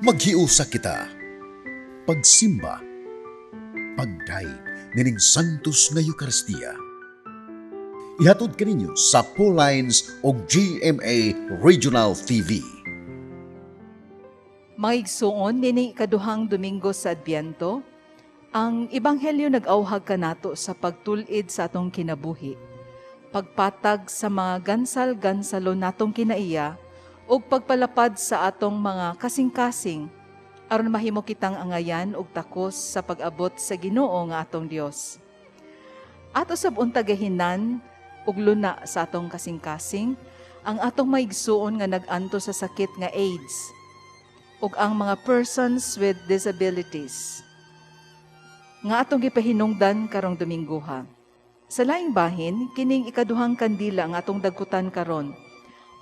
Maghiusa kita. Pagsimba. Pagdayeg nining Santos nga Eukaristiya. Ihatod kaninyo sa Lines o GMA Regional TV. Mga igsuon, nining ikaduhang Domingo sa Adbyento, ang Ebanghelyo nag-awhag kanato sa pagtul-id sa atong kinabuhi, pagpatag sa mga gansal-gansalo natong kinaiya, ug pagpalapad sa atong mga kasing-kasing aron mahimo kitang angayan og takos sa pag-abot sa Ginoo nga atong Dios. Ato sab unta gahinan ug luna sa atong kasing-kasing ang atong maigsuon nga nag-anto sa sakit nga AIDS ug ang mga persons with disabilities nga atong gipahinungdan karong Dominggoha. Sa laing bahin, kining ikaduhang kandila nga atong dagkutan karon.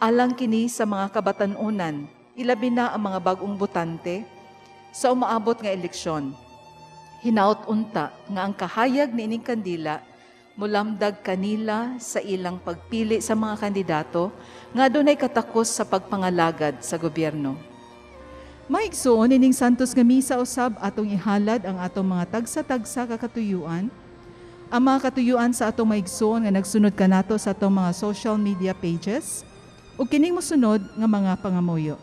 Alang kini sa mga kabatan-unan, ilabi na ang mga bag-ong botante sa umaabot nga eleksyon. Hinaut unta nga ang kahayag niining kandila mulamdag kanila sa ilang pagpili sa mga kandidato nga adunay katakos sa pagpangalagad sa gobyerno. Maigsuon, ining Santos nga Misa usab atong ihalad ang atong mga tagsa-tagsa ka katuyuan, ang mga katuyuan sa atong maigsuon nga nagsunod kanato sa atong mga social media pages, ug kining mosunod nga mga pangamuyo.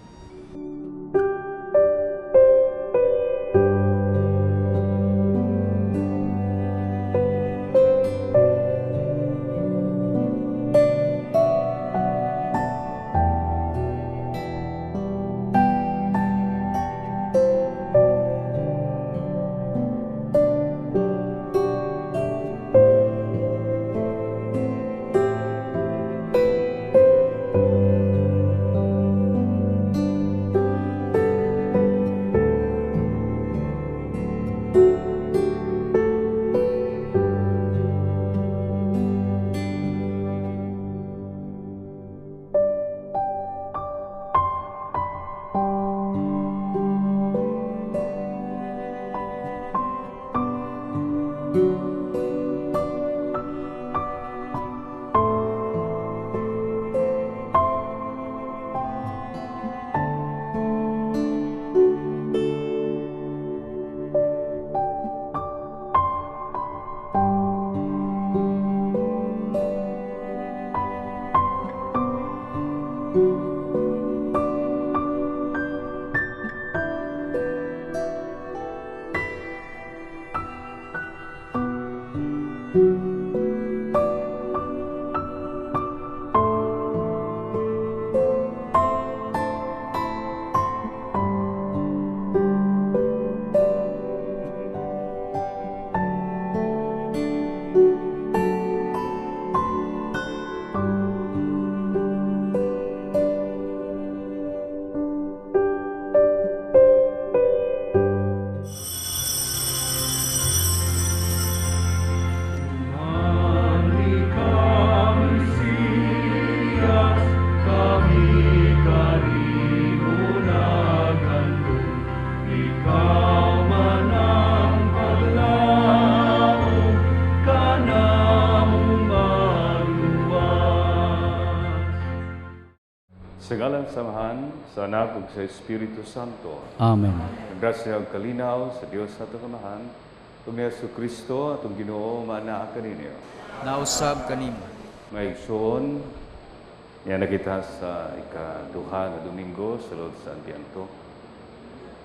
Sa ngalan sa Amahan, sa Anak ug sa Espiritu Santo. Amen. Ang grasya ug kalinaw sa Dios atong Amahan ug ni Hesus Kristo atong Ginoo maanaa kaninyo. Nausab kanimo. Mga igsoon, niya nakita sa ikaduha nga Domingo sa sulod sa Adbyento.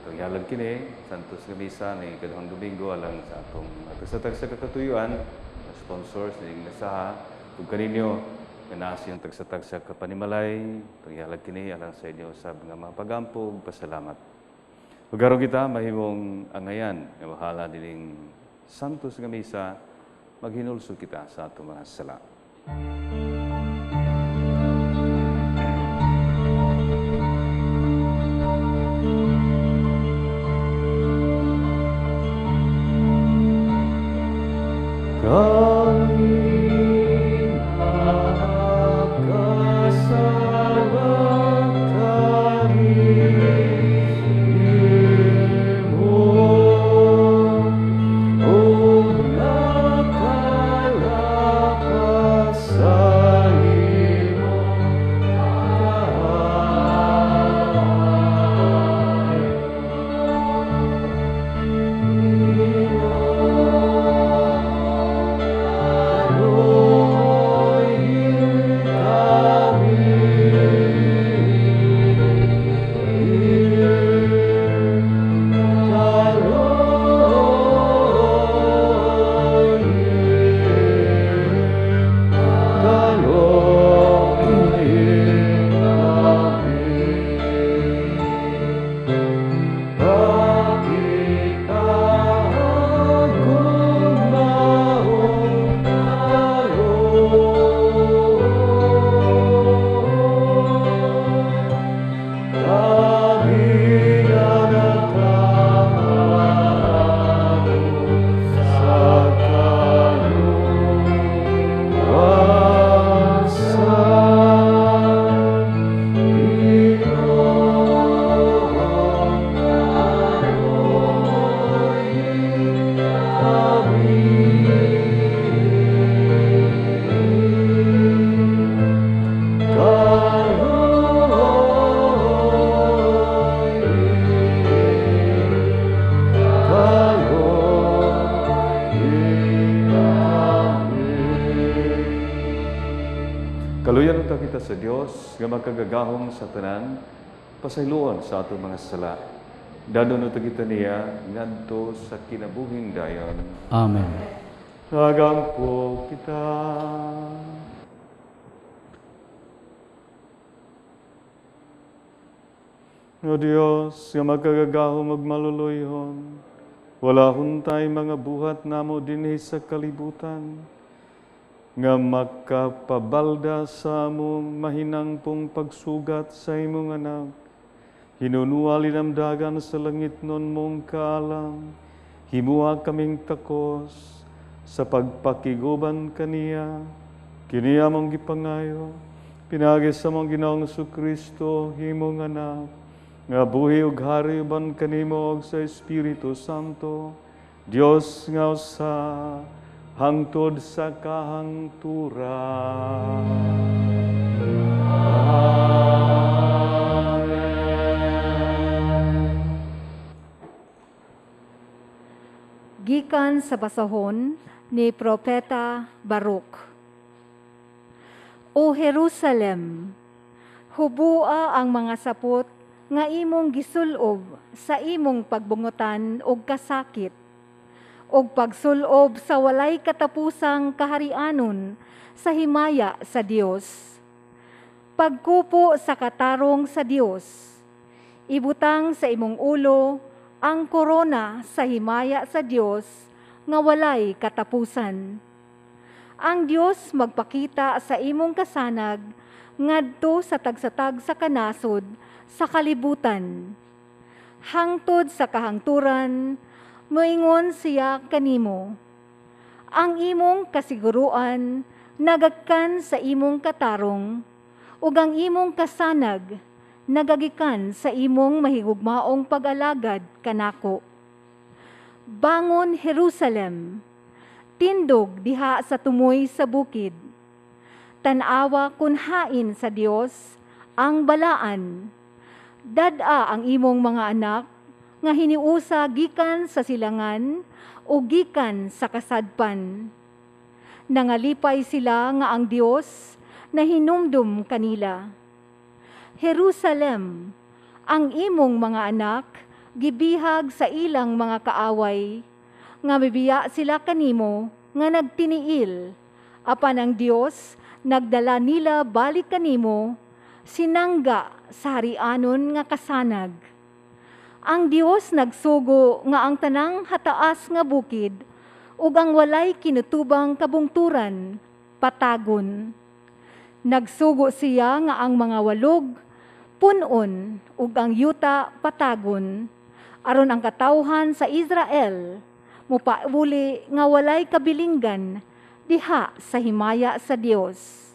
Itong ihalad kini, Santos nga Misa ni ikaduhang Domingo alang sa atong tagsa-tagsa ka katuyuan, sponsors ning nasaha ug kaninyo nga naa sa inyong tagsa-tagsa ka panimalay, itong ihalad kini alang sa inyo sa nga mga pagampo ug pasalamat. Ug aron kita mahimong angayan nga bahala dining Santos nga Misa, maghinulsol kita sa atong mga sala. Kami nakasala kanimo, ug nakalapas sa Pakita akong maong karon. Kami nga natama ako sa kaluwasan. Ginoong amoy kami. Kaloy, kaloy kami. Kaluyan unta kita sa Dios nga makagagahom sa tanan, pasayloon sa atong mga sala. Dadon unta kita niya ngadto sa kinabuhing dayon. Amen. Nagampo kita. O Dios, nga makagagahom ug maluluy-on, wala huntay mga buhat namo dinhi sa kalibutan, nga makapabalda sa among mahinangpong pagsugat sa imong anak. Hinunua linamdagan sa langitnon mong kaalam, himuha kaming takos sa pagpakiguban kaniya, kini among gipangayo, pinaagi sa among Ginoong Kristo, imong anak, nga buhi ug hari uban kanimo ug sa Espiritu Santo, Dios nga usa, hangtod sa kahangturan. Amen. Gikan sa basahon ni Propeta Baruch. O Jerusalem, hubua ang mga sapot nga imong gisulob sa imong pagbungutan og kasakit, og pagsulob sa walay katapusang kaharianon sa himaya sa Dios. Pagkupo sa katarong sa Dios, ibutang sa imong ulo ang korona sa himaya sa Dios nga walay katapusan. Ang Dios magpakita sa imong kasanag ngadto sa tagsatag sa kanasod sa kalibutan. Hangtod sa kahangturan, moingon siya kanimo. Ang imong kasiguruan nagagikan sa imong katarong, ug ang imong kasanag nagagikan sa imong mahigugmaong pag-alagad kanako. Bangon, Jerusalem, tindog diha sa tumoy sa bukid. Tan-awa kun hain sa Dios ang balaan. Dad-a ang imong mga anak nga hiniusa gikan sa silangan o gikan sa kasadpan. Nangalipay sila nga ang Dios na hinumdum kanila. Jerusalem, ang imong mga anak gibihag sa ilang mga kaaway, nga mibiya sila kanimo nga nagtiniil, apan ang Dios nagdala nila balik kanimo, sinangga sa harianon nga kasanag. Ang Dios nagsugo nga ang tanang hataas nga bukid ug ang walay kinutubang kabungturan patagon. Nagsugo siya nga ang mga walog punon ug ang yuta patagon, aron ang katawhan sa Israel mupauli nga walay kabilinggan diha sa himaya sa Dios.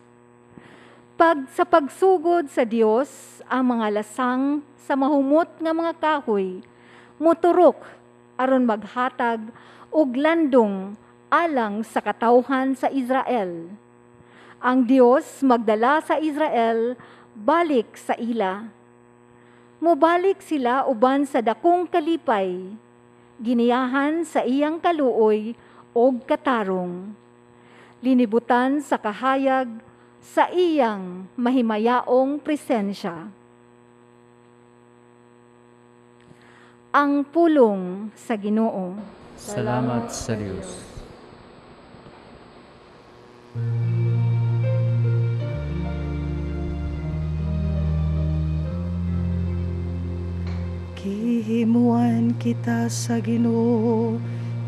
Pag sa pagsugod sa Dios ang mga lasang sa mahumot nga mga kahoy muturok aron maghatag og landong alang sa katawhan sa Israel. Ang Dios magdala sa Israel balik sa ila. Mobalik sila uban sa dakong kalipay, giniyahan sa iyang kaluoy og katarong. Linibutan sa kahayag sa iyang mahimayaong presensya. Ang pulong sa Ginoo. Salamat sa Dios. Gimuan kita sa Ginoo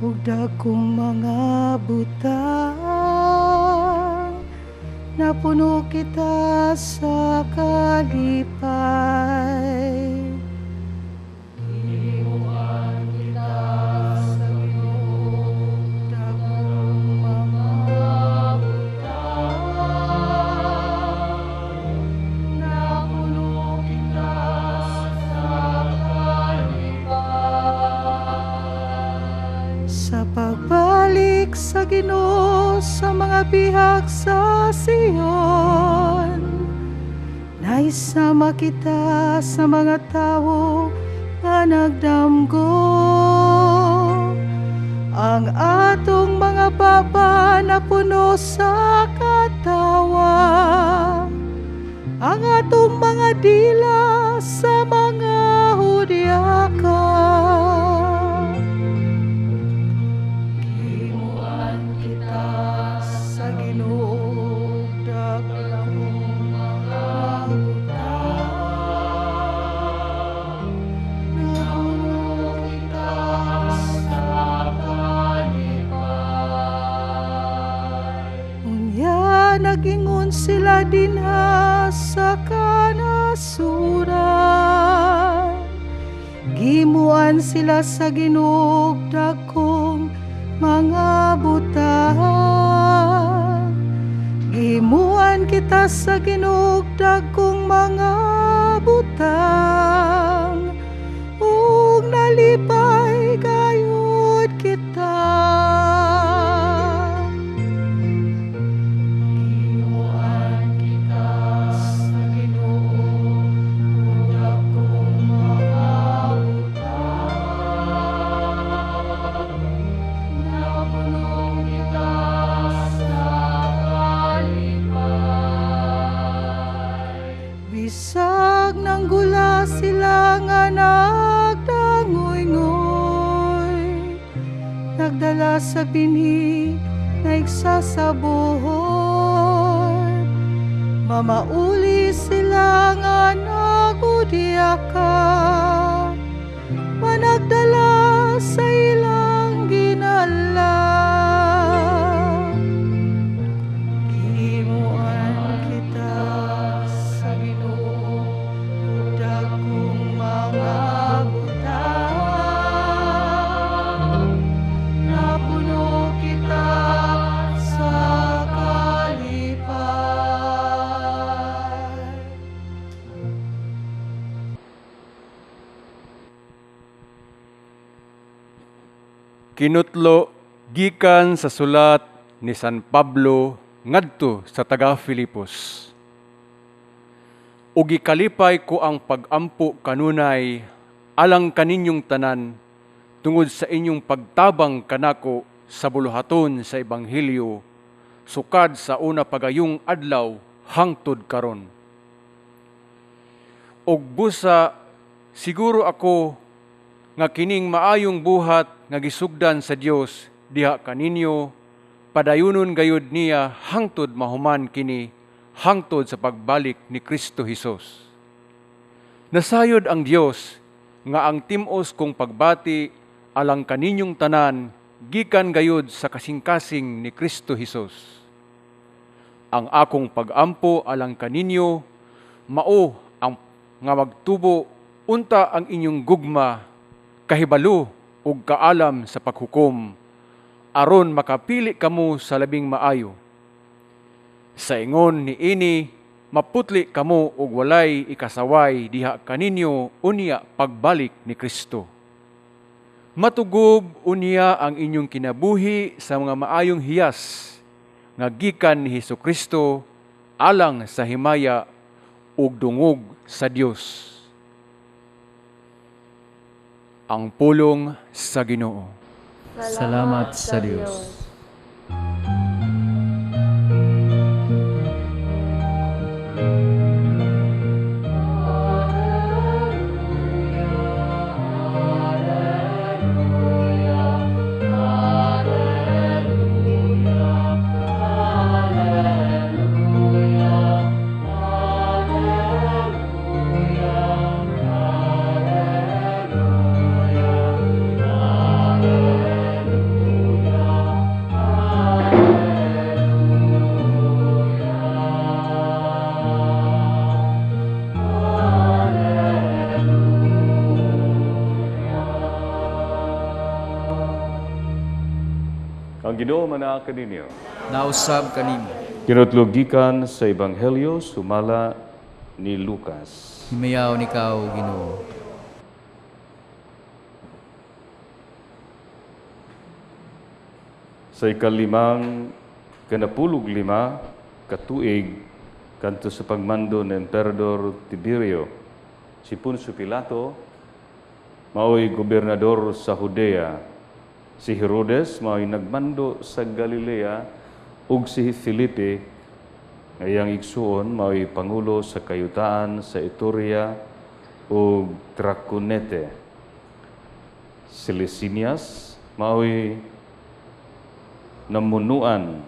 ug dagkong mga butang. Napuno kita sa kalipay. Gimuan kita sa Ginoo dagkong mga butang. Napuno kita sa kalipay. Sa pagbalik sa Ginoo sa mga bihag sa Sion, naisama kita sa mga tawo nga nagdamgo. Ang atong mga baba napuno sa katawa, ang atong mga dila sa mga hudyaka. Gimuan kita sa Ginoo dagkong mga butang. Napuno kita sa kalipay. Unya nagingon sila dinha sa kanasuran. Gimuan sila sa Ginoo dagkong mga butang. Gimuan kita sa Ginoo dagkong mga butang. Ug nalipay gayud kita. Gimuan kita sa Ginoo ug dagkong mga butang. Napuno kita sa kalipay. Bisag nanggula sila nga nagdangoy-ngoy, nagdala sa binhi na igsasabuhot. Mamauli sila nga nagudyaka, managdala sa ilang ginala. Gimuan kita sa Ginoo ug dagkong mga butang. Napuno kita sa kalipay. Kinutlo gikan sa sulat ni San Pablo ngadto sa taga Filipos. Ug gikalipay ko ang pag-ampo kanunay alang kaninyong tanan tungod sa inyong pagtabang kanako sa buluhaton sa ebanghelyo sukad sa una pagayong adlaw hangtod karon. Ug busa siguro ako nga kining maayong buhat nga gisugdan sa Dios diha kaninyo padayunon gayud niya hangtod mahuman kini hangtod sa pagbalik ni Kristo Hesus. Nasayod ang Dios nga ang tim-os kong pagbati alang kaninyong tanan gikan gayud sa kasing-kasing ni Kristo Hesus. Ang akong pag-ampo alang kaninyo mao ang nga magtubo unta ang inyong gugma kahibalo ug kaalam sa paghukom aron makapili kamo sa labing maayo. Sa ingon ni ini maputli kamo og walay ikasaway diha kaninyo unya pagbalik ni Kristo. Matugob unya ang inyong kinabuhi sa mga maayong hiyas nga gikan ni Hesus Kristo alang sa himaya ug dungog sa Dios. Ang pulong sa Ginoo. Salamat sa Dios. Alleluia. Ang Ginoo manaa kaninyo. Nausab kanimo. Kinutlo gikan sa Ebanghelyo sumala ni Lucas. Himayaw ikaw, Ginoo. Sa 95 katuig kanto sa pagmando ni Emperador Tiberio, si Poncio Pilato maoy gobernador sa Judea, si Herodes maoy nagmando sa Galilea, ug si Felipe nga iyang igsuon maoy pangulo sa kayutaan sa Iturea ug Traconete. Si Licinias maoy namunuan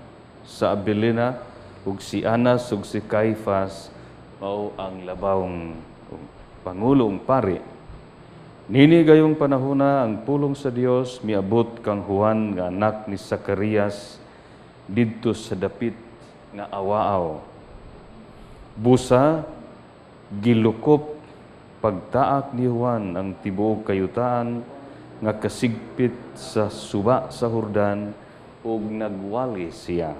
sa Abilina, ug si Anas ug si Caiphas mao ang labawng pangulong pari. Nini gayong panahona ang pulong sa Dios miabot kang Juan nga anak ni Zacarias didto sa dapit nga awaaw. Busa gilukop pagtaak ni Juan ang tibuok kayutaan nga kasigpit sa suba sa Jordan ug nagwali siya.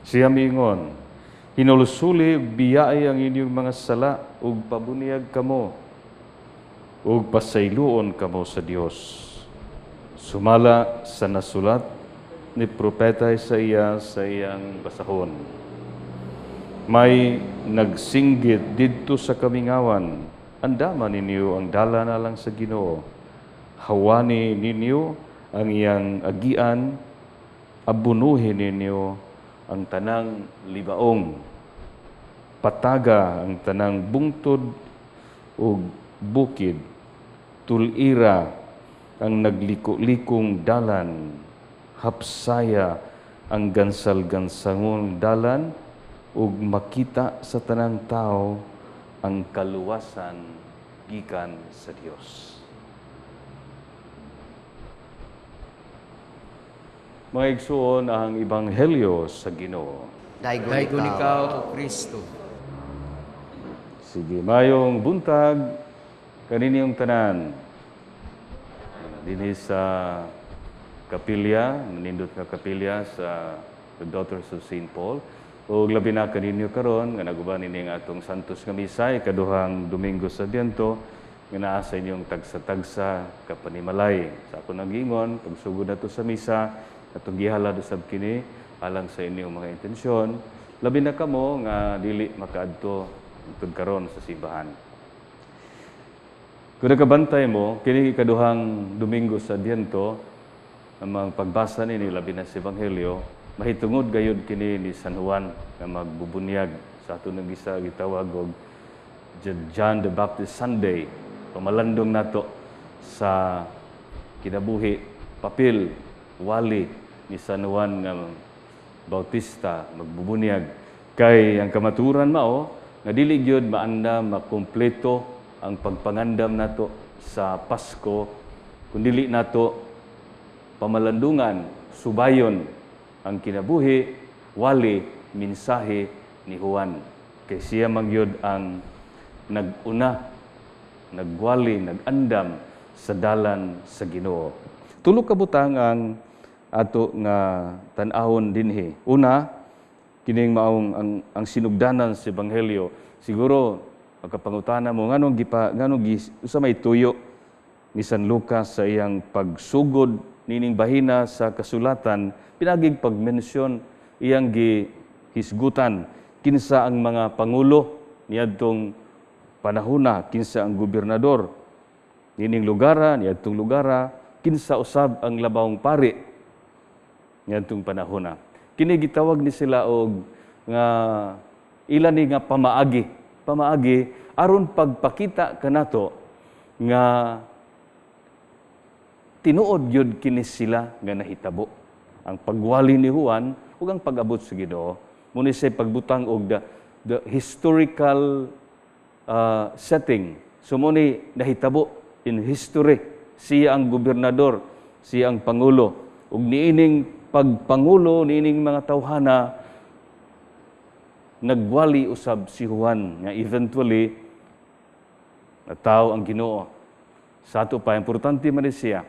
Siya miingon, hinulusuli ug biyae ang inyong mga sala ug pabuniyag kamo ug pasayloon kamo sa Dios. Sumala sa nasulat ni Propeta Isaias sa iyang basahon. May nagsinggit didto sa kamingawan, andaman ninyo ang dalan alang sa Ginoo. Hawani ninyo ang iyang agian, abunuhin ninyo ang tanang libaong, pataga ang tanang bungtod ug bukid, tulira ang nagliko-likong dalan, hapsaya ang gansal-gansangong dalan, ug makita sa tanang tao ang kaluwasan gikan sa Dios. Mga igsuon, ang Ebanghelyo sa Ginoo. Daygon ikaw, O Kristo. Sige, mayong buntag kaninyong tanan. Dinhi sa kapilya, manindot nga kapilya sa The Daughters of St. Paul. Ug labi na kaninyo karon nga naguban nini ang atong Santos nga Misa, ikaduhang Domingo sa Adbyento, nga naa sa inyong tagsa-tagsa kapanimalay. Sa ako nagingon, pagsugod nato sa misa, atong gihalad usab kini alang sa inyong mga intensyon. Labi na kamo nga dili makaadto tungod karon sa simbahan. Kung nakabantay mo, kini ikaduhang Domingo sa Adbyento, ang mga pagbasa nini labi na sa Ebanghelyo, mahitungod gayud kini ni San Juan nga magbubunyag sa ato nang gisa gitawag og John the Baptist Sunday, pamalandong nato sa kinabuhi, papel, wali ni San Juan nga Bautista magbubunyag. Kay ang kamaturan mao nga dili gyud maandam makumpleto ang pagpangandam nato sa Pasko kun dili nato pamalandungan, subayon ang kinabuhi, wali, mensahe ni Juan. Kay siya man gyud ang nag-una, nagwali, nag-andam sa dalan sa Ginoo. Tulo ka butang ang ato nga tan-awon dinhi. Una, kining maong ang sinugdanan sa Ebanghelyo. Siguro makapangutana mo nganong gipa, nganong gis, usa may tuyo ni San Lucas sa iyang pagsugod nining bahina sa kasulatan, pinagig pagmensyon iyang gihisgutan kinsa ang mga pangulo niadtong panahona, kinsa ang gobernador nining lugara, niadtong lugara, kinsa usab ang labawong pari niadtong panahona. Kini gitawag ni sila og nga ila ni nga pamaagi, pamaagi aron pagpakita kanato nga tinuod gyud kini sila nga nahitabo. Ang pagwali ni Juan ug ang pag-abot sa Ginoo, muna siya pagbutang og the historical setting. So mo ni nahitabo in history. Siya ang gobernador, siya ang pangulo. Ug niining pagpangulo, niining mga tawhana, nagwali usab si Juan nga eventually nataw ang Ginoo. Sa ato pa, importante man ni siya.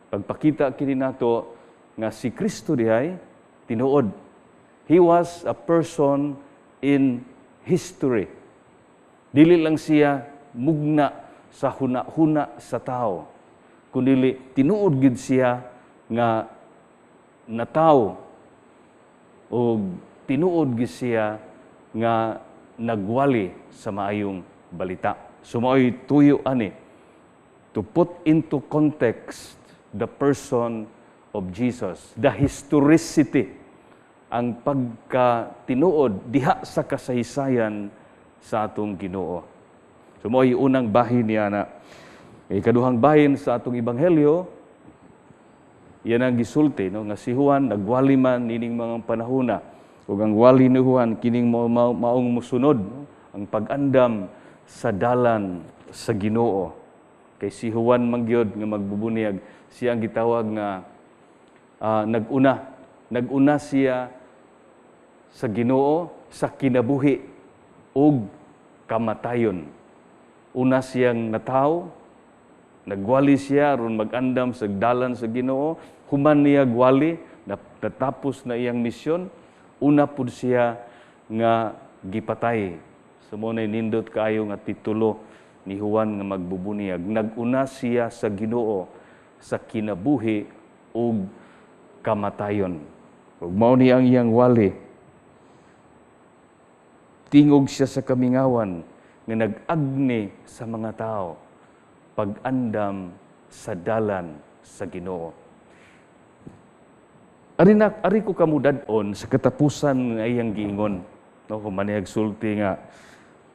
Pagpakita kini nato nga si Kristo dihay tinuod. He was a person in history. Dili lang siya mugna sa huna-huna sa tao, kundi tinuod gid siya nga natawo o tinuod gid siya nga nagwali sa maayong balita. So mao'y tuyo ani to put into context the person of Jesus, the historicity, ang pagkatinuod diha sa kasaysayan sa atong Ginoo. So mao'y unang bahin niya na. Ikaduhang bahin sa atong ebanghelyo, yan ang gisulti, no, nga si Juan nagwali man nining mga panahona ug ang wali ni Juan kining maong musunod, no, ang pag-andam sa dalan sa Ginoo. Kay si Juan man gyud nga magbubunyag, siya ang gitawag nga naguna. Naguna siya sa Ginoo sa kinabuhi ug kamatayon. Una siyang nataw, nagwali siya aron mag-andam sa dalan sa Ginoo, human niya gwali, natapos na iyang misyon, una pud siya nga gipatay. So mo na nindot kaayo nga titulo ni Juan nga magbubuniyag. Naguna siya sa Ginoo sa kinabuhi ug kamatayon. Ug mao ni ang iyang wali. Tingog siya sa kamingawan nga nag-agni sa mga tao pag-andam sa dalan sa Ginoo. Ari na ari ko kamo dad-on sa katapusan nga iyang giingon. No, kung manihag sulti nga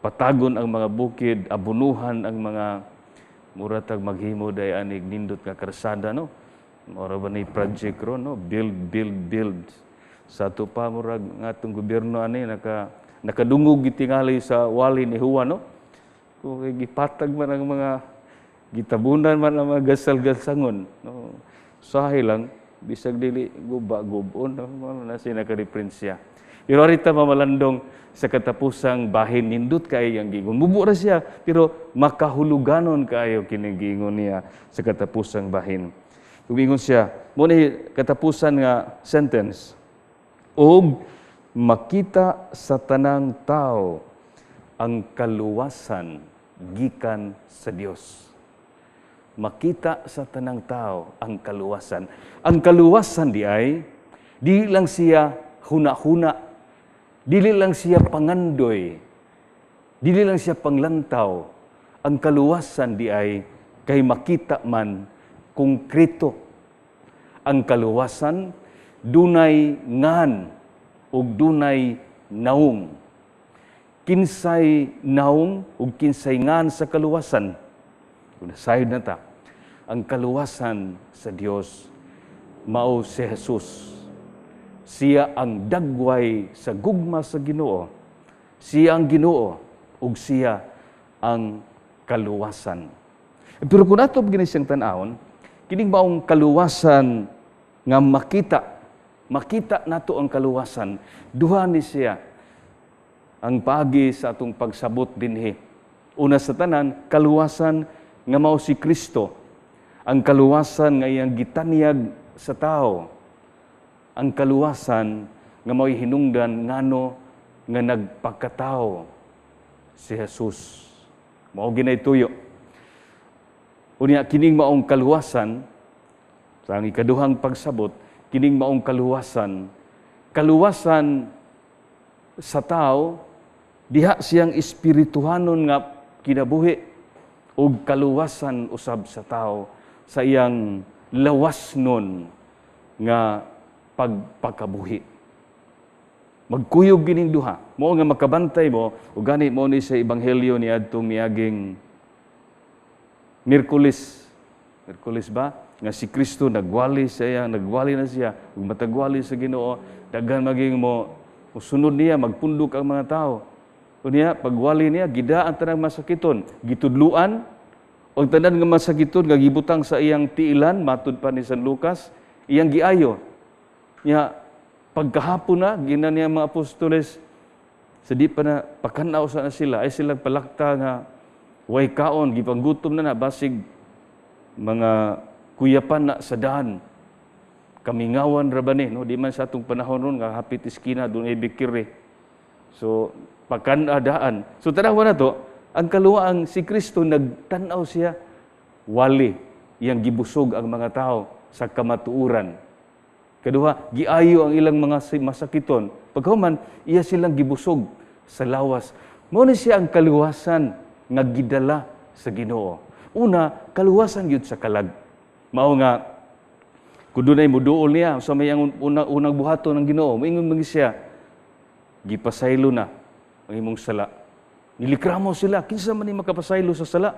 patagon ang mga bukid, abunuhan ang mga muratag maghimo day anig nindot nga karsada, no. Mura ba ni project ron, no? Build, build, build. Sa ato pa murag nga atong gobyerno ani nakadungog gitingali sa wali ni Juan, no. Kung kay gipatag man ang mga gitabunan man ang mga gasal-gasangon, no. Sahi lang bisag dili guba gubon, no, mao na siya nakareferensya. Pero arita mamalandong sa katapusang bahin, nindot kay ang giingon. Mubo ra siya pero makahuluganon kaayo kining giingon niya sa katapusang bahin. Tumingon siya, mo ni katapusan nga sentence, "Og makita sa tanang tao ang kaluwasan gikan sa Dios." Makita sa tanang tao ang kaluwasan. Ang kaluwasan di ay, di lang siya huna-huna, dili lang siya pangandoy, dili lang siya panglantaw. Ang kaluwasan di ay kay makita man konkreto. Ang kaluwasan dunay ngan ug dunay naong. Kinsay naong ug kinsay ngan sa kaluwasan? Kung nasayod na ta, ang kaluwasan sa Dios mao si Jesus. Siya ang dagway sa gugma sa Ginoo. Siya ang Ginoo ug siya ang kaluwasan. Pero kung ato gini siyang tan-awon, kining maong kaluwasan nga makita, makita nato ang kaluwasan, duha ni siya ang paagi sa atong pagsabot dinhi. Una sa tanan, kaluwasan nga mao si Kristo. Ang kaluwasan nga iyang gitanyag sa tao. Ang kaluwasan nga mao'y hinungdan ngano nga nagpakatao si Jesus. Mao ginay tuyo. Unya kining maong kaluwasan sa ang ikaduhang pagsabot, kining maong kaluwasan, kaluwasan sa tao diha siyang espirituhanon nga kinabuhi ug kaluwasan usab sa tao sa iyang lawasnon nga pagpakabuhi. Magkuyog gining duha. Mao nga makabantay mo ug gani mo ni sa ebanghelyo ni adtong miaging Miyerkules. Miyerkules ba? Nga si Kristo nagwali sa iya, nagwali na siya ug matagwali sa Ginoo, daghan maging mo musunod niya, magpundok ang mga tao. Unya pagwali niya, gida ang tanang masakiton, gitudluan og tanan nga masakiton nga gibutang sa iyang tiilan, matud pa ni San Lucas, iyang giayo. Nya pagkahapon na gina niya mga apostoles sa di pa na pakanaw sa na sila, ay sila palakta nga way kaon, gipanggutom na na basig mga kuyapan na sa daan. Kamingawan ra ba ni, no? Di man sa atong panahon ron nga hapit iskina dunay bakery. So pagkan-adaan. So tanawa na to, ang kaluwaang si Kristo nagtan-aw siya wali iyang gibusog ang mga tao sa kamatuoran. Kaduha, giayo ang ilang mga masakiton. Pagkahuman, iya silang gibusog sa lawas. Mao ni siya ang kaluwasan nga gidala sa Ginoo. Una, kaluwasan gyud sa kalag. Mao nga kung dunay muduol niya sa may ang unang buhaton ng Ginoo, moingon man siya, gipasaylo na ang imong sala. Nilikramo sila, kinsa man ni makapasaylo sa sala?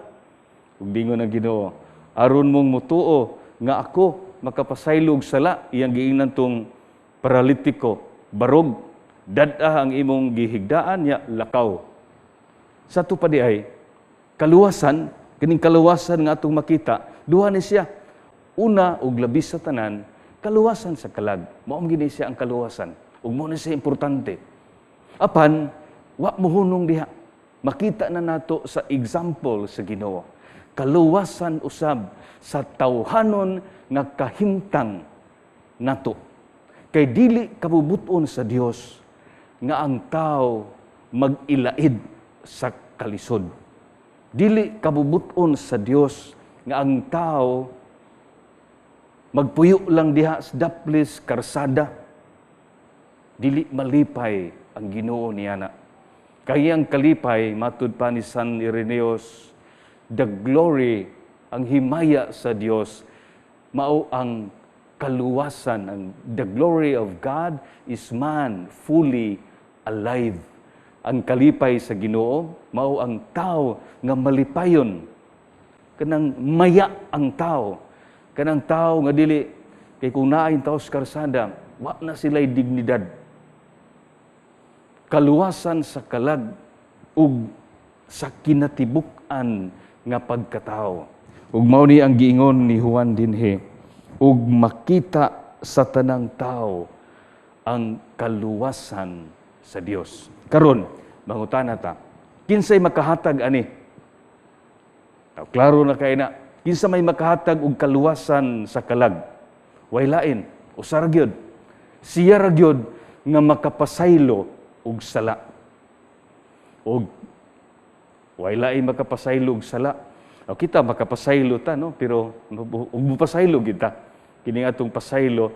Ug dingon ang Ginoo, aron mong mutuo nga ako makapasaylo og sala, iyang giingnan tong paralitiko, barog, dad-a ang imong gihigdaan nya lakaw. Sa ato pa di ay, kaluwasan, kining kaluwasan nga atong makita, duha ni siya. Una ug labi sa tanan, kaluwasan sa kalag. Mao man gini siya ang kaluwasan. Ug mao ni siya importante. Apan, wa mohunong diha. Makita na nato sa example sa Ginoo. Kaluwasan usab sa tawhanon nga kahimtang nato. Kay dili kabubuton sa Dios nga ang tao mag-ilaid sa kalisod. Dili kabubuton sa Dios nga ang tao magpuyo lang diha sa daplis karsada. Dili malipay ang Ginoo niana. Kaya ang kalipay, matud pa ni San Irenaeus, the glory, ang himaya sa Dios, mao ang kaluwasan, ang the glory of God is man fully alive. Ang kalipay sa Ginoo, mao ang tao nga malipayon. Kanang maya ang tao. Kanang tao nga dili, kay kung naay tao sa karsada, wa na sila'y dignidad. Kaluwasan sa kalag ug sa kinatibuk-an nga pagkatao. Ug mao ni ang giingon ni Juan dinhi, ug makita sa tanang tao ang kaluwasan sa Dios. Karon, mangutana ta, kinsay makahatag ani? Now, klaro na kay na, kinsa may makahatag og kaluwasan sa kalag? Way lain, usa ra gyud. Siya ra gyud nga makapasaylo og sala. Og way lain makapasaylo og sala. O kita makapasaylo ta, no, pero ug mopasaylo gid ta. Kini atong pasaylo,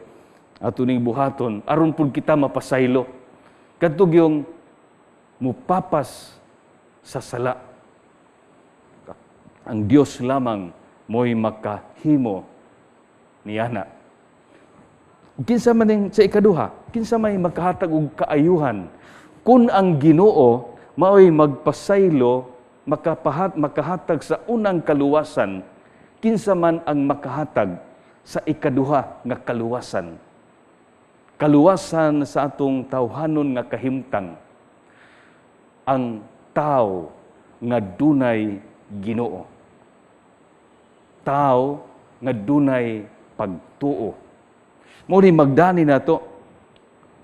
ato ning buhaton aron pud kita mapasaylo. Kadto gyung mupapas sa sala. Ang Dios lamang mo'y makahimo niana. Kinsa man ning sa ikaduha, kinsa may makahatag og kaayuhan kun ang Ginoo mao'y magpasaylo, makahatag sa unang kaluwasan, kinsa man ang makahatag sa ikaduha nga kaluwasan? Kaluwasan sa atong tawhanon nga kahimtang, ang tao nga dunay Ginoo. Tao nga dunay pagtuo. Mao ni magdani nato.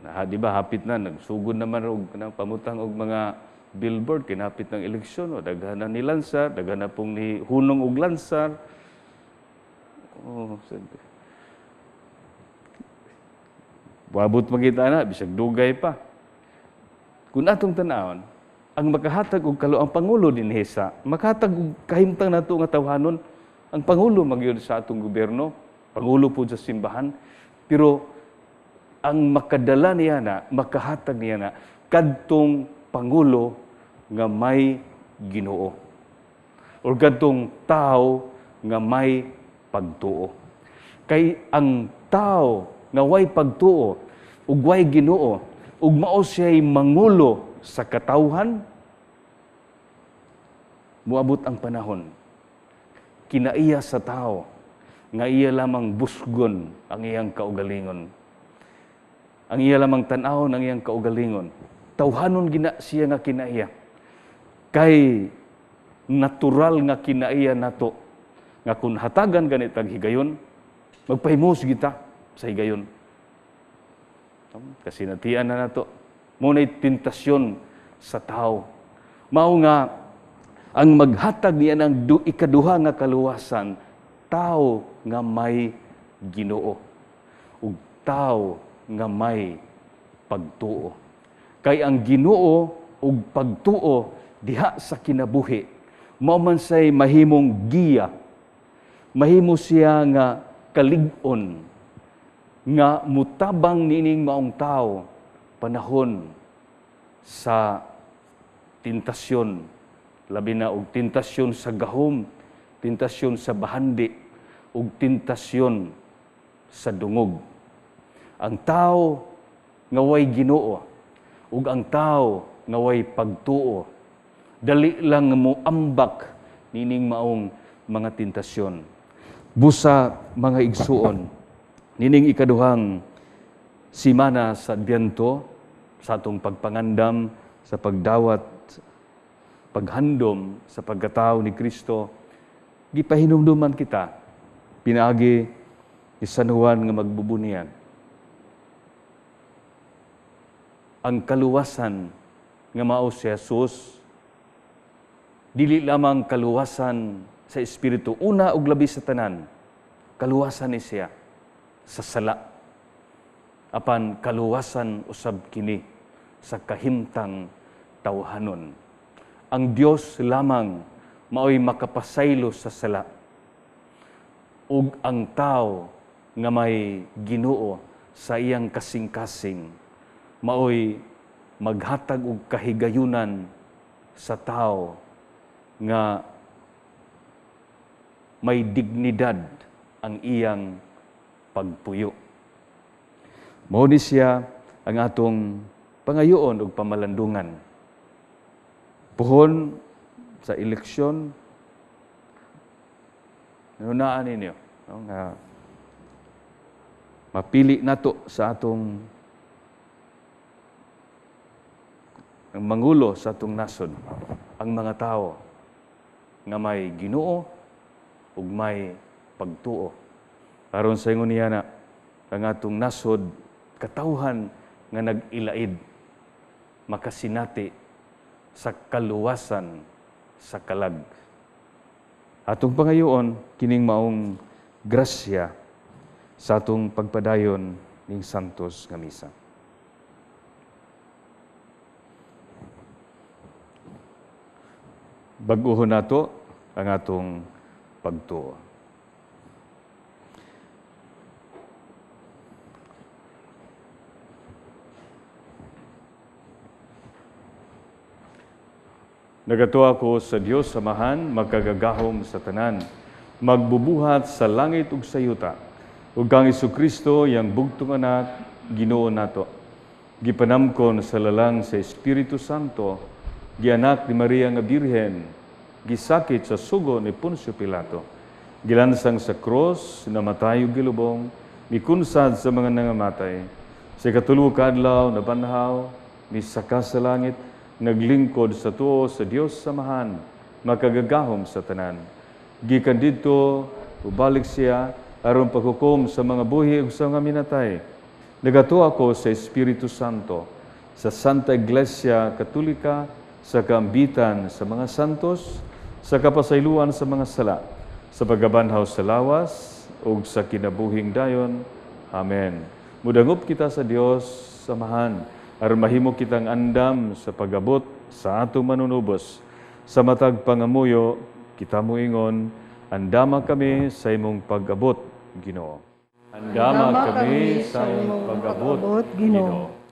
Na, di ba hapit na nagsugod naman og kanang pamutang og mga billboard kinapit ng eleksyon, o daghan na ni lansar, daghan na pong ni hunong og lansar. Oh, sabi. Wabot makita na bisag dugay pa. Kung atong tan-awon, ang makahatag og ang pangulo dinhi sa makahatag og kahimtang nato nga tawhanon, ang pangulo magyud sa atong gobyerno, pangulo pud sa simbahan, pero ang makadala niya na, makahatag niya na, kadtong pangulo nga may Ginoo. Or kadtong tao nga may pagtuo. Kay ang tao nga way pagtuo ug way Ginoo ug mao siya'y mangulo sa katawhan, moabot ang panahon kinaiya sa tao nga iya lamang busgon ang iyang kaugalingon. Ang iya lamang tan-awon ang iyang kaugalingon. Tawhanon gina siya nga kinaiya. Kay natural nga kinaiya nato nga kung hatagan ganit ang higayon, magpahimos kita sa higayon. Kasi natian na nato. Mao na'y tentasyon sa tao. Mao nga ang maghatag niya ng ikaduha nga kaluwasan, tao nga may Ginoo. ug tawo nga may pagtuo. Kay ang Ginoo ug pagtuo diha sa kinabuhi mao man say mahimong giya, mahimo siya nga kalig-on nga mutabang niining maong tao panahon sa tentasyon, labi na og tentasyon sa gahom, tentasyon sa bahandi, ug tentasyon sa dungog. Ang tao nga way Ginoo ug ang tao nga way pagtuo, dali lang nga moambak nining maong mga tentasyon. Busa, mga igsuon, nining ikaduhang simana sa Adbyento, sa atong pagpangandam sa pagdawat, paghandom sa pagkatao ni Kristo, gipahinumduman kita pinaagi ni San Juan nga magbubuniyag. Ang kaluwasan nga mao si Jesus, dili lamang kaluwasan sa espiritu, una ug labi sa tanan, kaluwasan ni siya sa sala. Apan kaluwasan usab kini sa kahimtang tawhanon. Ang Dios lamang maoy makapasaylo sa sala. Ug ang tao nga may Ginoo sa iyang kasing-kasing maoy maghatag og kahigayunan sa tao nga may dignidad ang iyang pagpuyo. Mao ni siya ang atong pangayoon og pamalandungan. Puhon sa eleksyon, nunaan ninyo, no, nga mapili nato sa atong ang mangulo sa atong nasod, ang mga tao nga may Ginoo ug may pagtuo. Aron sa ingon niya na ang atong nasod, katawhan nga nag-ilaid, makasinati sa kaluwasan sa kalag. Atong pangayoon kining maong grasya sa atong pagpadayon ning Santos nga Misa. Bag-ohon nato ang atong pagtuo. Nagatuo ako sa Dios Amahan, makagagahom sa tanan, magbubuhat sa langit ug sa yuta, ug kang Hesukristo, iyang bugtong anak, Ginoo nato. Gipanamkon sa lalang sa Espiritu Santo, gianak ni Maria nga Birhen, gisakit sa sugo ni Poncio Pilato, gilansang sa cross, namatay ug gilubong, mikunsad sa mga nangamatay. Sa ikatulo ka adlaw nabanhaw, misaka sa langit, naglingkod sa tuo sa Dios Samahan, makagagahom sa tanan. Gikan didto, ubalik siya aron paghukom sa mga buhi ug sa mga minatay. Nagatuo ako sa Espiritu Santo, sa Santa Iglesia Katolika, sa kaambitan sa mga santos, sa kapasayloan sa mga sala, sa pagkabanhaw sa lawas ug sa kinabuhing dayon. Amen. Mudangop kita sa Dios Samahan, aron mahimo kitang andam sa pag-abot sa atong manunubos. Sa matag pangamuyo, kita moingon, andama kami sa imong pag-abot, Ginoo. Andama kami sa imong pag-abot, Ginoo.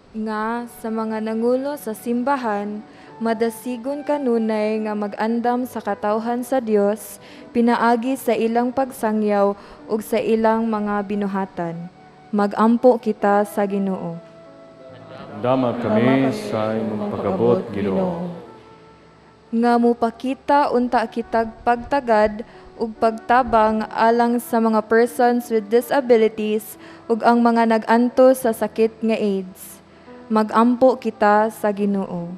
Nga sa mga nangulo sa simbahan, madasigon kanunay nga mag-andam sa katawhan sa Dios, pinaagi sa ilang pagsangyaw ug sa ilang mga binuhatan. Magampo kita sa Ginoo. Andama kami sa imong pag-abot, Ginoo. Nga mupakita unta kitag pagtagad ug pagtabang alang sa mga persons with disabilities ug ang mga nag-antos sa sakit nga AIDS. Magampo kita sa Ginoo.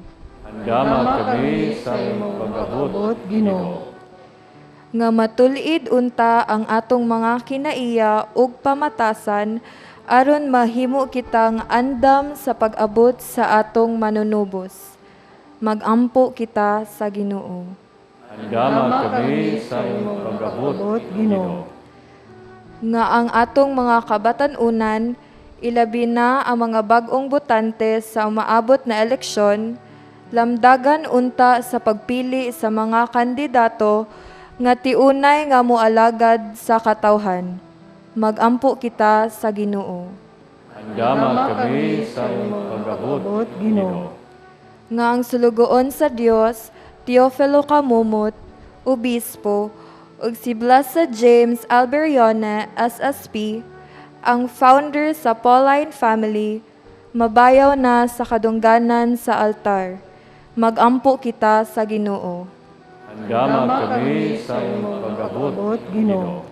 Andama kami sa imong pag-abot, Ginoo. Nga matul-id unta ang atong mga kinaiya ug pamatasan aron mahimo kitang andam sa pag-abot sa atong manunubos. Magampo kita sa Ginoo. Andama kami sa imong pag-abot, Ginoo. Nga ang atong mga kabatan-unan, ilabi na ang mga bag-ong botante sa umaabot na eleksyon, lamdagan unta sa pagpili sa mga kandidato nga tiunay nga moalagad sa katawhan. Magampo kita sa Ginoo. Andama kami sa imong pag-abot, Ginoo. Nga ang sulugoon sa Dios, Teofilo Camomot, Obispo, ug si Blessed James Alberione, SSP, ang founder sa Pauline family, mabayaw na sa kadungganan sa altar. Magampo kita sa Ginoo. Andama kami sa imong pag-abot, Ginoo.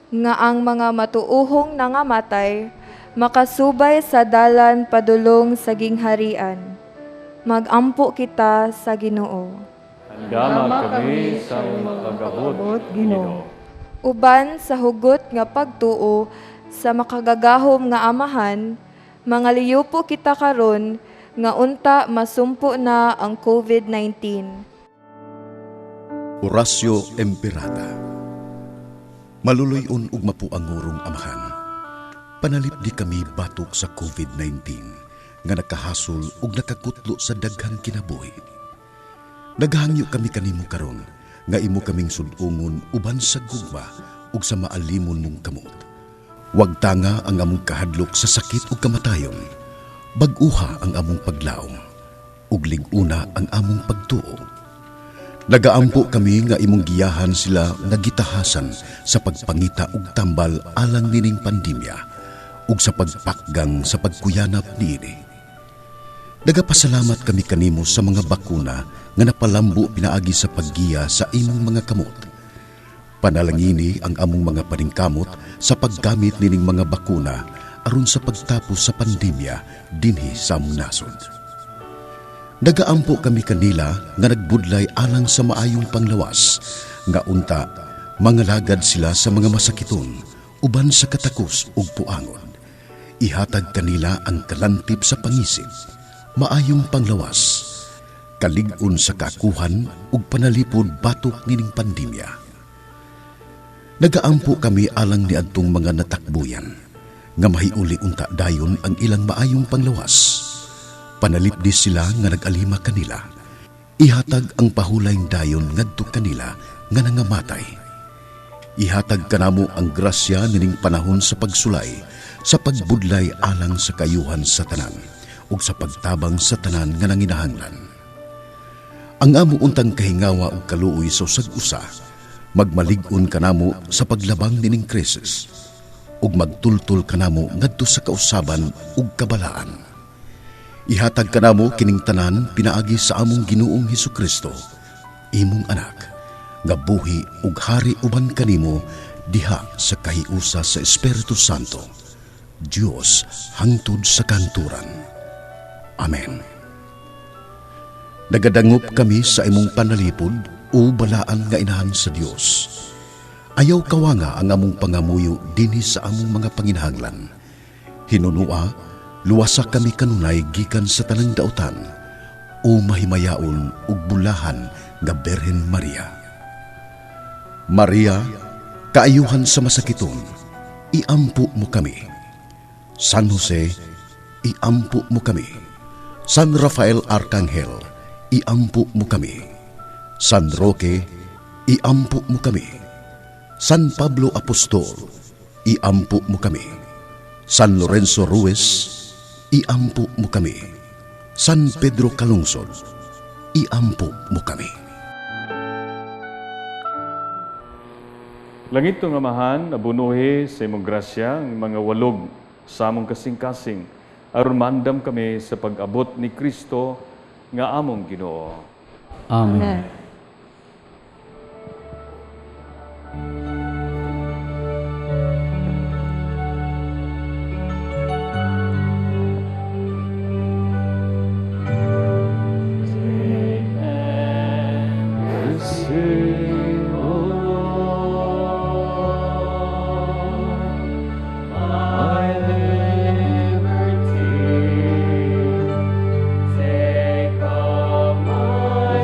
Nga ang mga matuuhong nangamatay, makasubay sa dalan padulong sa gingharian. Magampo kita sa Ginoo. Andama kami sa imong pag-abot, Ginoo. Uban sa hugot nga pagtuo sa makagagahom nga Amahan, mga liyupo kita karon nga unta masumpo na ang COVID-19. Oratio Imperata. Maluluy-on ug mapuangurong Amahan, panalipdi kami batok sa COVID-19 nga nakahasol ug nakakutlo sa daghang kinabuhi. Naghangyo kami kanimo karon nga imo kaming sud-ungon uban sa gugma ug sa maalimon mong kamot. Wag tanga ang among kahadlok sa sakit ug kamatayon. Bag-uha ang among paglaom ug lig-una ang among pagtuo. Nagaampo kami nga imong giyahan sila nga gitahasan sa pagpangita og tambal alang nining pandemya ug sa pagpakgang sa pagkuyanap niini. Nagapasalamat kami kanimo sa mga bakuna nga napalambo pinaagi sa paggiya sa imong mga kamot. Panalangini ang among mga paningkamot sa paggamit nining mga bakuna aron sa pagtapos sa pandemya dinhi sa among nasod. Nagaampo kami kanila nga nagbudlay alang sa maayong panglawas, nga unta mangalagad sila sa mga masakiton uban sa katakos ug puangon. Ihatag kanila ang kalantip sa pangisip, maayong panglawas, kalig-on sa kakuhan ug panalipod batok nining pandemya. Nagaampo kami alang niadtong mga natakbuyan, nga mahiuli unta dayon ang ilang maayong panglawas. Panalipdi sila nga nag-alima kanila. Ihatag ang pahulayng dayon ngadto kanila nga nangamatay. Ihatag kanamo ang grasya nining panahon sa pagsulay, sa pagbudlay alang sa kayuhan sa tanan, ug sa pagtabang sa tanan nga nanginahanglan. Ang amo untang kahingawa ug kaluoy sa usag-usa, magmalig-on kanamo sa paglabang nining krisis, ug magtultol kanamo ngadto sa kausaban ug kabalaan. Ihatag kanamo kining tanan pinaagi sa among Ginoong Hesukristo, imong anak, nga buhi ug hari uban kanimo diha sa kahiusa sa Espiritu Santo, Dios hangtod sa kanturan. Amen. Nagadangop kami sa imong panalipod o balaan nga inahan sa Dios. Ayaw kawanga ang among pangamuyo dinhi sa among mga panginahanglan. Hinunua, luwasa kami kanunay gikan sa tanang dautan o mahimayaon ug bulahan nga Birhen Maria. Maria, kaayuhan sa masakiton, iampo mo kami. San Jose, iampo mo kami. San Rafael Arcangel, iampo mo kami. San Roque, iampo mo kami. San Pablo Apostol, iampo mo kami. San Lorenzo Ruiz, iampo mo kami. San Pedro Calungsod, iampo mo kami. Langit nga Amahan, abunuhi sa imong grasya ang mga walog sa among kasing-kasing, aron maandam kami sa pag-abot ni Kristo nga among Ginoo. Amen. Amen. Receive, O Lord, my liberty. Take all my.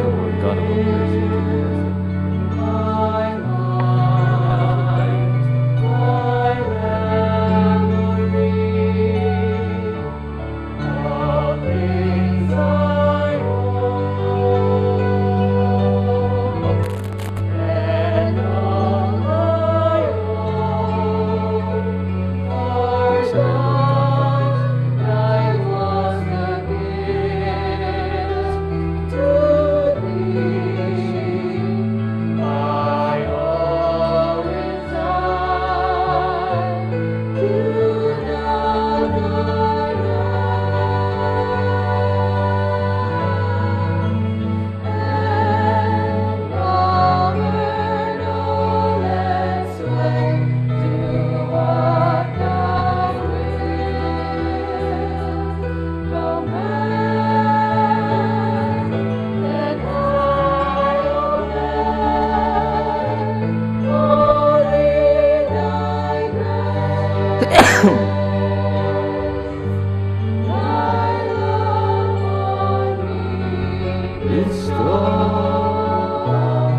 Is strong,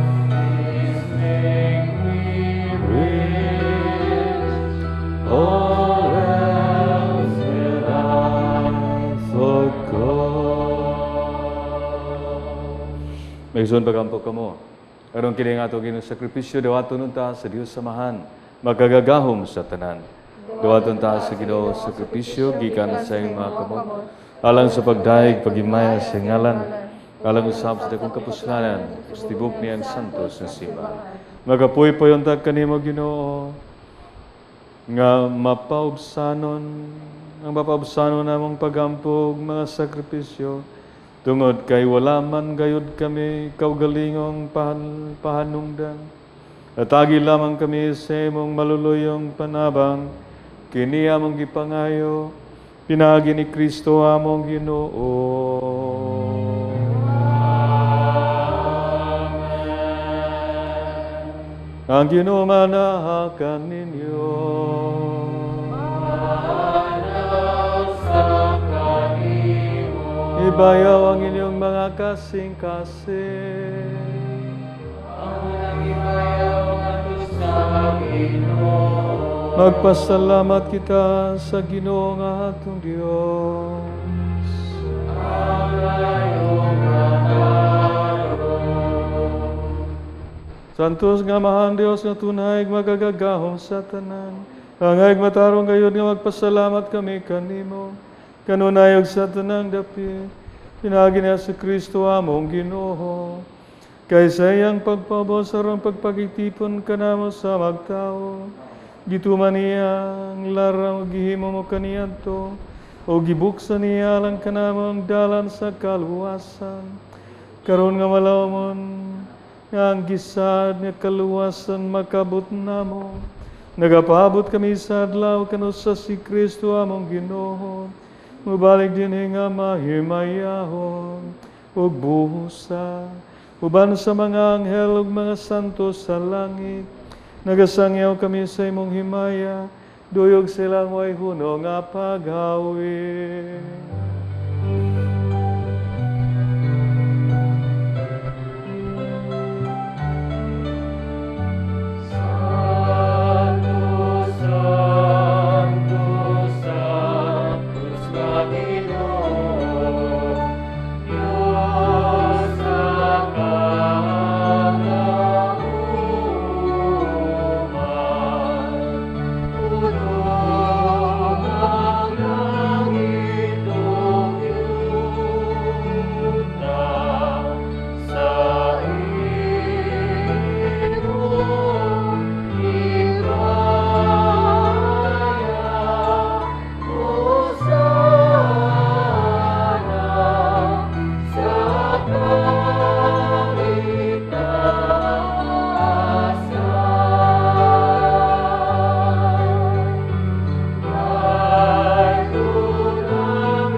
His make me rich, all else will I forgo. Mga igsoon, pagampo kamo. Aron kini nga ato Ginoo sakripisyo dawaton unta sa Dios Amahan, makagagahom sa tanan. Dawaton ta sa Ginoo sakripisyo gikan sa iyong mga kamot, alang sa pagdayeg paghimaya sa ngalan, alang usab sa dakong kapuslanan, sa tibok niyang santos na simbahan. Magapuypoy unta kanimo, Ginoo, nga mapaubsanon ang mapaubsanon namong pagampo og mga sakripisyo tungod kay wala man gayud kami kaugalingong pahanungdan. Atagi lamang kami sa imong maluluyong panabang, kini among gipangayo pinaagi ni Kristo among Ginoo. Ang Ginoo manaha kaninyo. Ibayaw ang inyong mga kasing-kasing. Magpasalamat kita sa Ginoo nga atong Dios. Santos nga Amahan Dios nga tunay magagagahom sa tanan. Angay matarong gayud nga magpasalamat kami kanimo. Kanunay ug sa tanang dapit. Pinaagi niya sa Kristo among Ginoo. Kay sa iyang pagpaubos aron pagpagitipon kanamo sa magtao. Gituman niya ang larang ug gihimo mo kaniadto o gibuksan niya lang kanamo ang dalan sa kaluwasan. Karon nga malawmon nga ang gisad nga kaluwasan makabot namo. Nagapaabot kami sa adlaw kanusa si Kristo among Ginoo. Mubalik dinhi nga mahimayahon ug busa uban sa mga anghel ug mga santo sa langit. Nagasangyaw kami sa imong himaya, duyog silang way huno nga paghawi. Santo, Santo, Santos nga Ginoo, Dios sa kagahuman. Puno ang langit ug yuta sa imong himaya. Hosana sa kaitasan. Ay tunang langit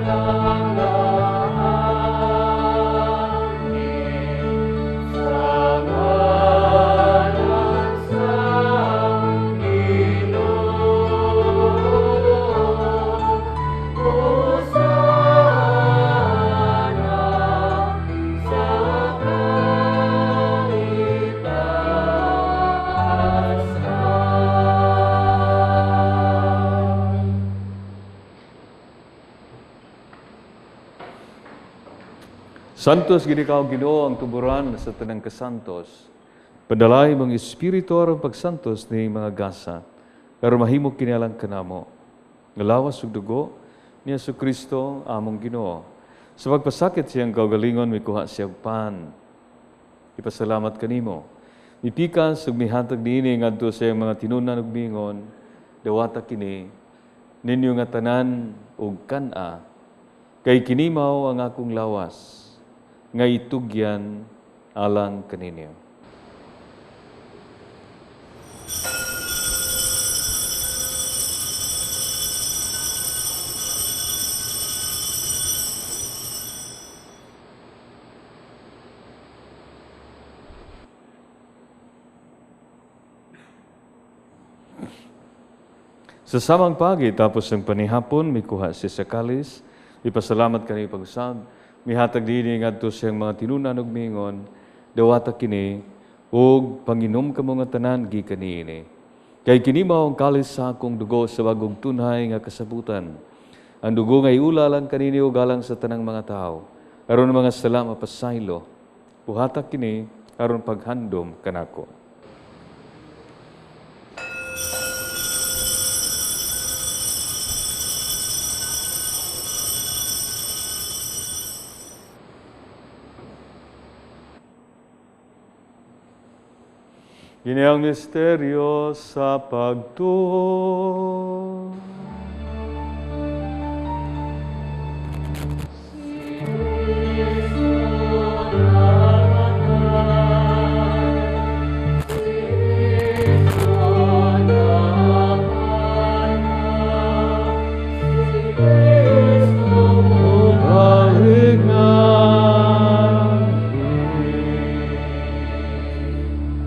sa ngalan sa Ginoo. Hosana sa kaitasan. Santos gid ikaw Ginoo, ang tuburan sa tanang kasantos. Padalay imong espiritu aron pagsantos ni mga gasa. Pero mahimo kini alang kanamo nga lawas ug dugo ni Kristo among Ginoo. Sa pagpasakit siyang kaugalingon, mikuha siya og pan. Ipasalamat kanimo. Mipikas ug mihatag niini ngadto sa iyang mga tinunan ug miingon, "Dawata kini ninyo nga tanan ug kan-a, kay kini mao ang akong lawas nga itugyan alang kaninyo." Sa samang pagi, tapos ng panihapon, mikuha siya sa kalis, ipasalamat kaniya pag-usab, mihatag dinhi ngadto sa iyang mga tinunan ug miingon, dawata kini ug panginom kamo nga tanan gikan niini. Kay kini mao ang kalis sa akong dugo sa bagong tunhay nga kasabutan. Ang dugo nga iula alang kaninyo ug alang sa tanang mga tawo. Aron mga sala mapasaylo, buhata kini aron paghandom kanako. Kini ang misteryo sa pagtuo.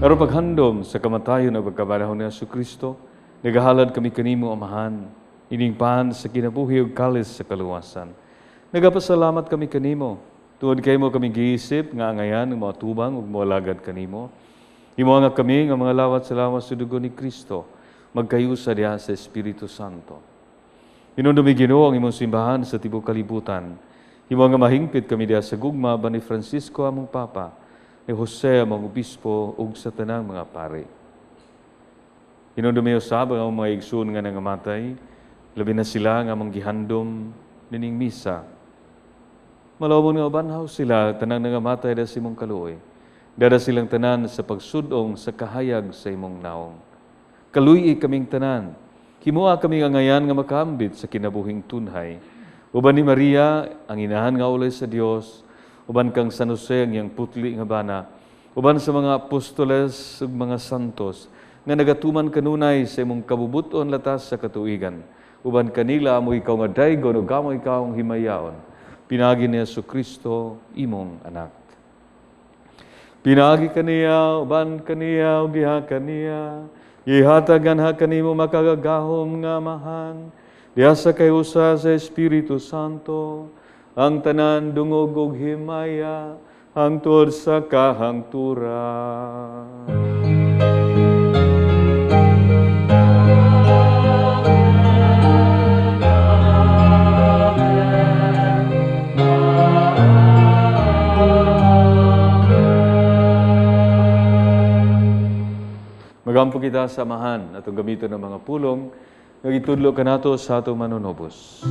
Aron paghandom sa kamatayon ug pagkabanhaw ni Hesukristo, nagahalad kami kanimo, Amahan, ining pan sa kinabuhi ug kalis sa kaluwasan. Nagapasalamat kami kanimo, tungod kay imo kami giisip nga angayan ng mga tubang ug moalagad kanimo. Himoa nga kami nga mga lawat sa lawas ug dugo ni Kristo, magkayusa diha sa Espiritu Santo. Hinumdumi Ginoo ang imong simbahan sa tibuok kalibutan. Himoa nga mahingpit kami diha sa gugma ba ni Francisco among Papa, ni Jose among Obispo ug sa tanang mga pari. Hinumdumi usab ang among mga igsoon nga nangamatay, labi na sila nga among gihandom nining misa. Malawon nga banhaw sila tanang nangamatay da sa imong kaluoy. Dada silang tanan sa pagsudong sa kahayag sa imong naong. Kaluy-i kaming tanan. Himoa kami nga ngayan nga makaambit sa kinabuhing tunhay. Uban ni Maria, ang inahan nga ulay sa Dios, uban kang San Jose ang iyang putli nga bana, uban sa mga apostoles ug mga santos nga nagatuman kanunay sa imong kabubuton latas sa katuigan. Uban kanila amo ikaw nga daygon ug amo ikaw ang himayaon. Pinaagi ni Hesukristo, imong anak. Pinaagi kaniya, uban kaniya, ug diha kaniya, ihatagan ha kanimo makagagahom nga Amahan, diha sa kayusa sa Espiritu Santo, ang tanan dungog ug himaya, hangtod sa kahangturan. Magampo kita sa Amahan atong gamiton ng mga pulong nga gitudlo kanato sa atong manunobos.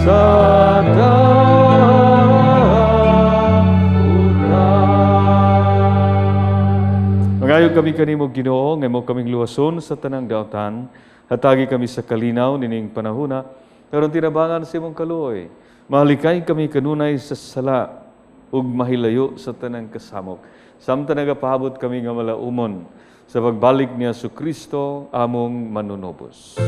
sa dautan. Mangayo kami kanimo, Ginoo, nga imo kaming luwason sa tanang dautan. Hatagi kami sa kalinaw nining panahuna, karon tinabangan sa imong kaluoy. Mahalikay kami kanunay sa sala ug mahilayo sa tanang kasamok. Samtang nagapahabot kami nga malaumon sa pagbalik ni Kristo among manunubos.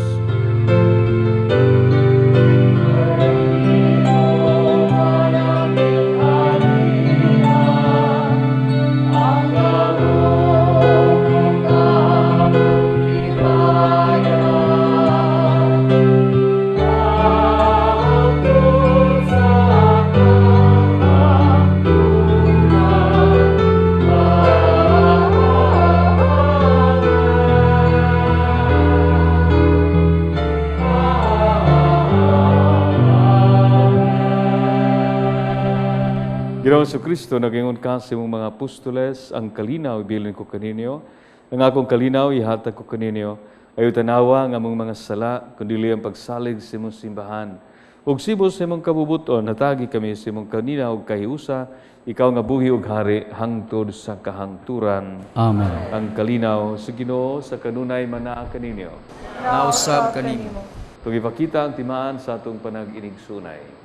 Ginoong Kristo, nagingon ka sa imong mga apostoles, ang kalinaw ibilin ko kaninyo, ang akong kalinaw ihatag ko kaninyo, ayaw tanawa ang among mga sala, kundi ang pagsalig sa imong simbahan. Ug sibos sa imong kabubuton, hatagi kami sa imong kalinaw ug kahiusa, ikaw nga buhi ug hari hangtod sa kahangturan. Amen. Ang kalinaw sa Ginoo sa kanunay manaa kaninyo. Nausab kanimo. Tung ipakita ang timaan sa atong panag-inigsunay.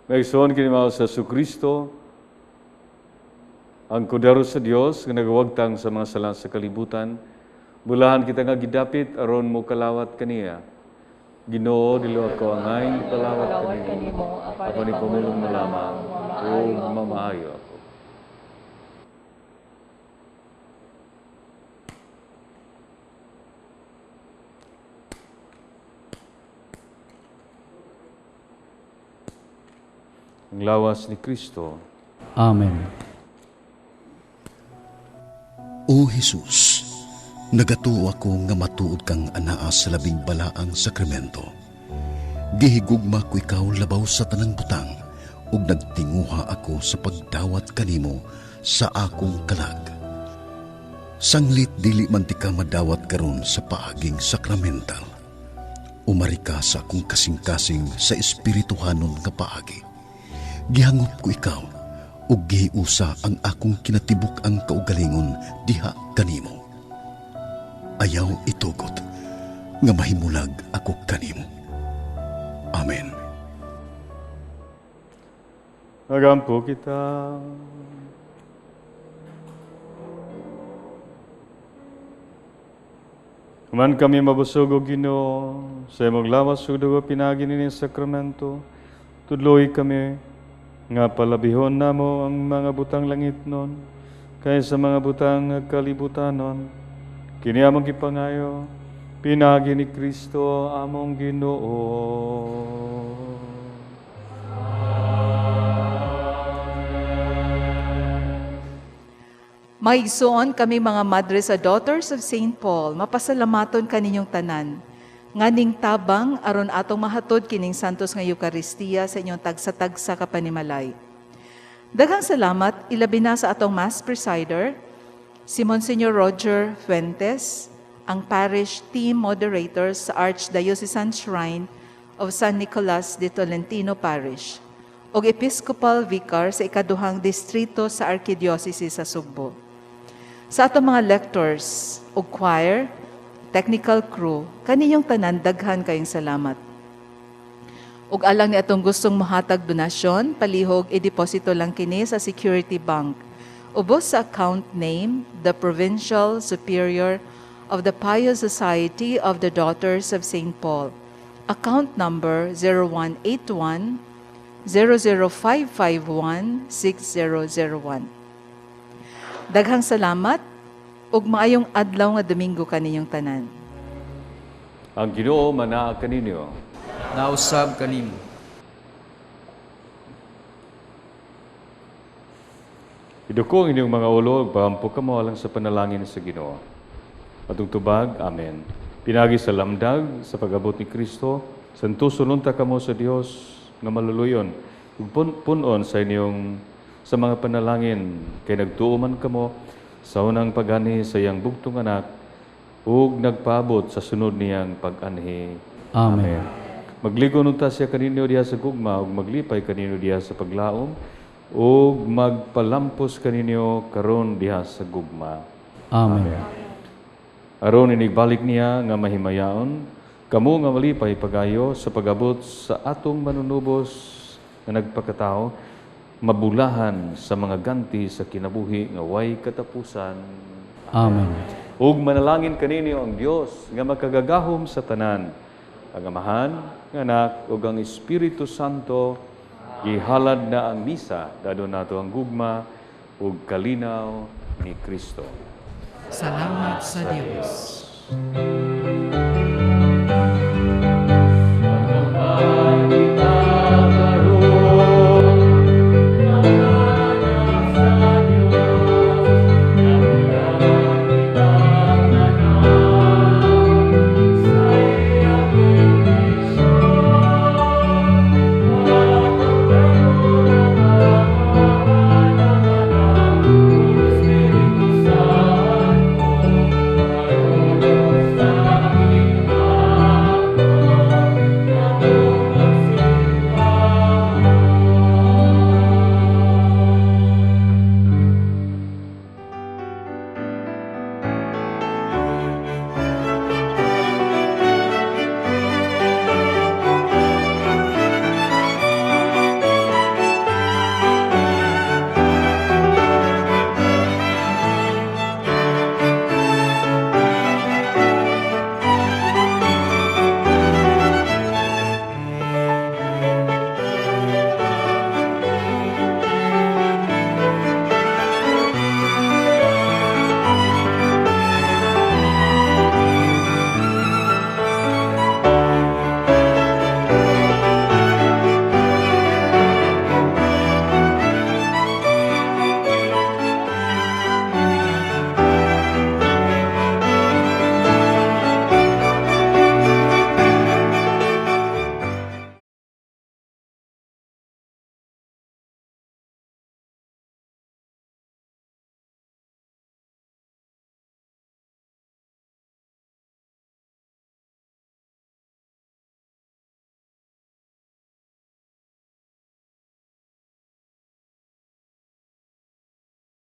Maigsoon kini mao sa Kristo, ang kordero sa Dios nga nagawagtang sa mga sala sa kalibutan. Bulahan kita nga gidapit aron mo kalawat kaniya. Ginoo, dili ako angay palawat kanimo, apan ipamulong mo lamang ug mamaayo ako. Ang lawas ni Kristo. Amen. O Jesus, nagatuo ako nga matuod kang anaa sa labing balaang sakramento. Gihigugma ko ikaw labaw sa tanang butang ug nagtinguha ako sa pagdawat kanimo sa akong kalag. Sanglit dili man ti ka madawat karon sa paaging sakramental. Umari ka sa akong kasing-kasing sa espirituhanon nga paagi. Gihangop ko ikaw ug gihiusa ang akong kinatibuk-ang kaugalingon diha kanimo. Ayaw itugot nga mahimulag ako kanimo. Amen. Magampo kita. Human kami mabusog o Ginoo, sa imong lawas ug dugo pinaagi nining sakramento, tudloi kami nga palabihon namo ang mga butang langitnon kaysa mga butang kalibutanon. Kini among gipangayo pinaagi ni Kristo among Ginoo. Maigsoon kami mga madre sa Daughters of St. Paul, mapasalamaton kaninyong tanan. Nganing tabang aron atong mahatod kining Santos nga Eukaristiya sa inyong tagsa-tagsa ka panimalay. Daghang salamat ilabi na sa atong Mass Presider, si Monsignor Roger Fuentes, ang parish team moderator sa Archdiocesan Shrine of San Nicolas de Tolentino Parish, ug Episcopal Vicar sa ikaduhang distrito sa Arkidiocese sa Sugbo. Sa atong mga lectors ug choir, technical crew, kaninyong tanan, daghan kayong salamat. Ug alang ni atong gustong mohatag donasyon, palihog i-deposito lang kini sa Security Bank. Ubos sa account name, the Provincial Superior of the Pious Society of the Daughters of St. Paul. Account number 0181 00551 6001. Daghang salamat ug maayong adlaw nga Domingo kaninyong tanan. Ang Ginoo manaa kaninyo. Nausab kanimo. Iduko ang inyong mga ulo ug pahampo kamo alang sa panalangin sa Ginoo. Atong tubag, Amen. Pinagi sa lamdag sa pag-abot ni Kristo, santuson unta kamo sa Dios nga maluluyon ug pun-on sa inyong sa mga panalangin kay nagtuo man kamo sa unang pag-anhi sa iyang bugtong anak ug nagpaabot sa sunod niyang pag-anhi. Amen. Magligon unta siya kaninyo diha sa gugma ug maglipay kaninyo diha sa paglaom ug magpalampos kaninyo karon diha sa gugma. Amen. Aron inigbalik niya nga mahimayaon kamo nga malipay pagayo sa pag-abot sa atong manunubos nga nagpakatao, mabulahan sa mga ganti sa kinabuhi nga way katapusan. Amen. Ug manalangin kaninyo ang Dios nga makagagahom sa tanan, ang Amahan, ang Anak ug ang Espiritu Santo. Gihalad na ang misa, dadon nato ang gugma ug kalinaw ni Kristo. Salamat sa Dios.